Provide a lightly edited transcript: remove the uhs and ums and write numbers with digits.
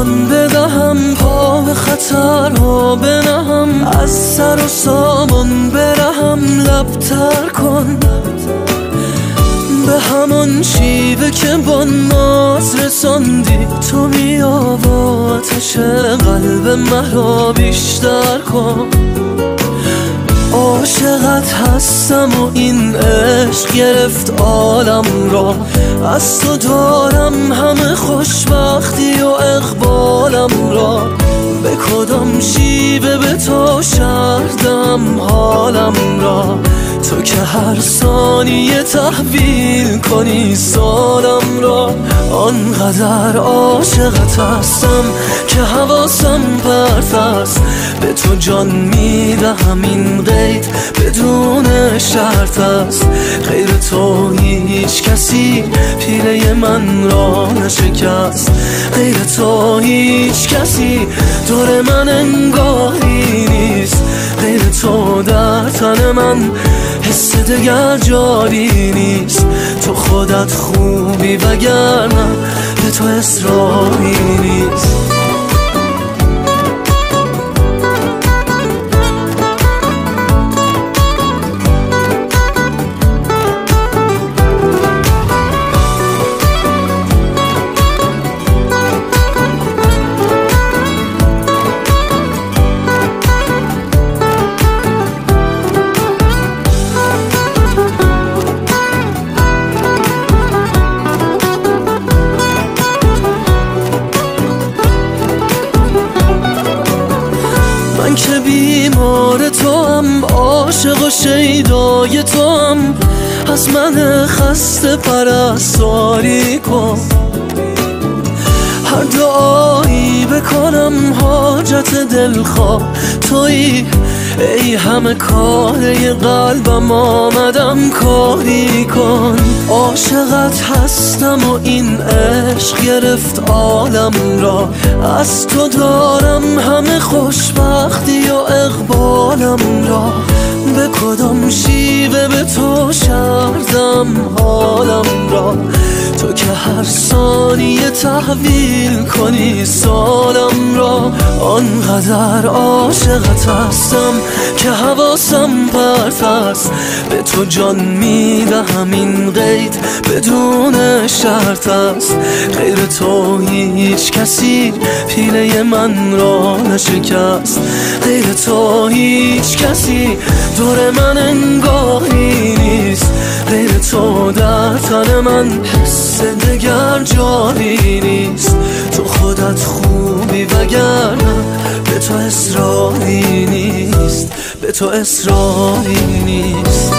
جان بدهم، پا به خطرها بنهم، از سر و سامان برهم، لب تر کن به همان شیوه که با ناز رساندی. تو بیا و آتش قلب مرا بیشتر کن. عاشقت هستم و این عشق گرفت عالم را، از تو دارم همه خوشبختی و اقبالم را. به کدام شیوه به تو شردم حالم را، تو که هر ثانیه تحویل کنی سالم را. آنقدر عاشقت هستم که حواسم پرت است، به تو جان میدهم این قید بدون شرط است. غیر تو هیچ کسی پیله من را نشکست، غیر تو هیچ کسی دور من انگاری نیست، غیر تو در تن من حس دگر جاری نیست. تو خودت خوبی وگرنه به تو اصراری نیست. من که بیمار توام، عاشق و شیدای توام، از من خسته پرستاری کن. هر دعایی بکنم حاجت دلخواه تویی، ای همه کاره قلبم آمدم کاری کن. عاشقت هستم و این عشق گرفت عالم را، از تو دارم همه خوشبختی و اقبالم را. به کدام شیوه به تو شردم حالم را، تو که هر ثانیه تحویل کنی سالم را. آنقدر عاشقت هستم که حواسم پرت است، به تو جان میدهم این قید بدون شرط است. غیر تو هیچ کسی پیله من را نشکست، غیر تو هیچ کسی دور من انگاری نیست، غیر تو در تن من حس دگر جاری نیست. تو خودت خوبی وگرنه به تو اصراری نیست، به تو اصراری نیست.